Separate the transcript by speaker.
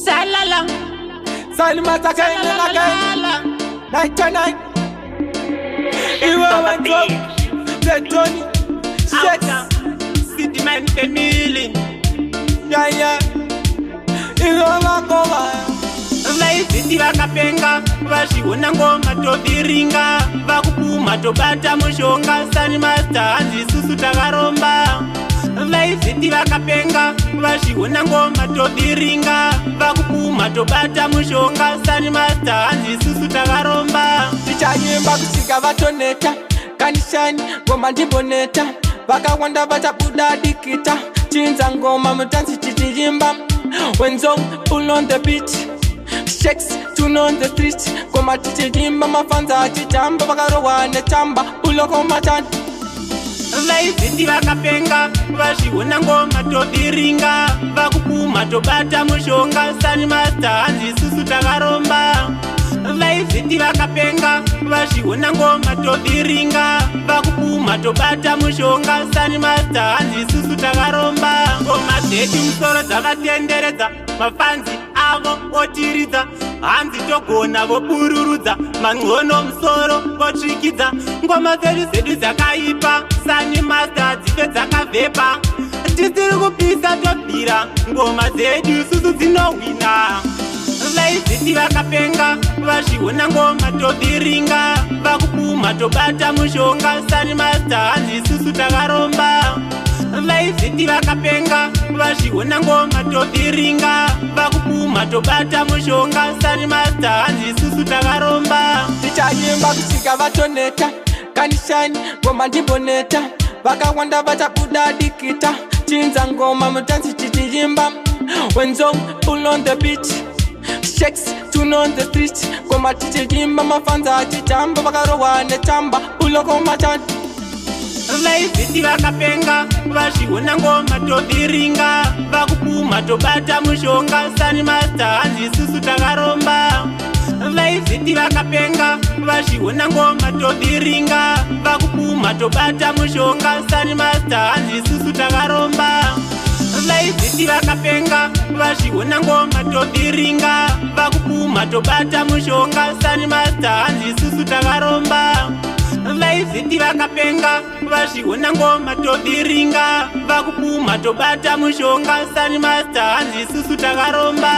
Speaker 1: Salala.
Speaker 2: Salimata again and again. Night to night. Iwe wento. Tony. Shakes.
Speaker 1: City man family.
Speaker 2: Yeah. Iwe wakova.
Speaker 1: Vaizviti vakapenga, vazviona ngoma tobhiringa, vakupuma tobata mushonga. Sani Master, hanzi isusu takaromba. Vaizviti vakapenga, vazviona ngoma tobhiringa, vakupuma tobata mushonga. Sani Master, hanzi isusu takaromba.
Speaker 2: Tichaimba kusvika vatoneta. Kanishani ngoma ndimboneta. Vakawanda vachabuda dikita. Chinza ngoma mutanzi tichiimba. Wenzo pull on the beat. Shakes tune on the street. Ngoma tichiimba mafanza achitamba vakarohwa nechamba. Uloko machani.
Speaker 1: Vaizviti vakapenga, vazviona ngoma tobhiringa, vakupuma tobata mushonga. Sani Master, hanzi isusu takaromba. Vaizviti vakapenga, vazviona ngoma tobhiringa, vakupuma tobata mushonga. Sani Master, hanzi isusu takaromba. Ngoma dzedu musoro dzavatenderedza, mafanzi avo otiridza, hanzi togona vobururudza, mangono musoro votsvikidza. Ngoma dzedu dzakaipa, Sani Master, dzife dzakavhepa. Tisiri kupisa, tobvira ngoma dzedu susu dzinohwina. Vaizviti vakapenga, vazviona ngoma tobhiringa, vakupuma tobata mushonga. Sani Master, hanzi isusu takaromba. Vaizviti vakapenga, vazviona ngoma tobhiringa, vakupuma tobata mushonga. Sani Master, hanzi isusu takaromba.
Speaker 2: Tichaimba kusvika vatoneta. Kanishani ngoma ndimboneta. Vakawanda vachabuda dikita. Chinza ngoma mutanzi tichiimba. Wenzo pull on the beat. Shakes tune on the street. Ngoma tichiimba mafanza achitamba vakarohwa nechamba. Uloko machani.
Speaker 1: Vaizviti vakapenga, vazviona ngoma tobhiringa, vakupuma tobata mushonga. Sani Master, hanzi isusu takaromba. Vaizviti vakapenga, vazviona ngoma tobhiringa, vakupuma tobata mushonga. Sani Master, hanzi isusu takaromba. Vaizviti vakapenga, vazviona ngoma tobhiringa, vakupuma tobata mushonga. Sani Master, hanzi isusu takaromba. Vaizviti vakapenga, vazviona ngoma tobhiringa, vakupuma tobata mushonga. Sani Master, hanzi isusu takaromba.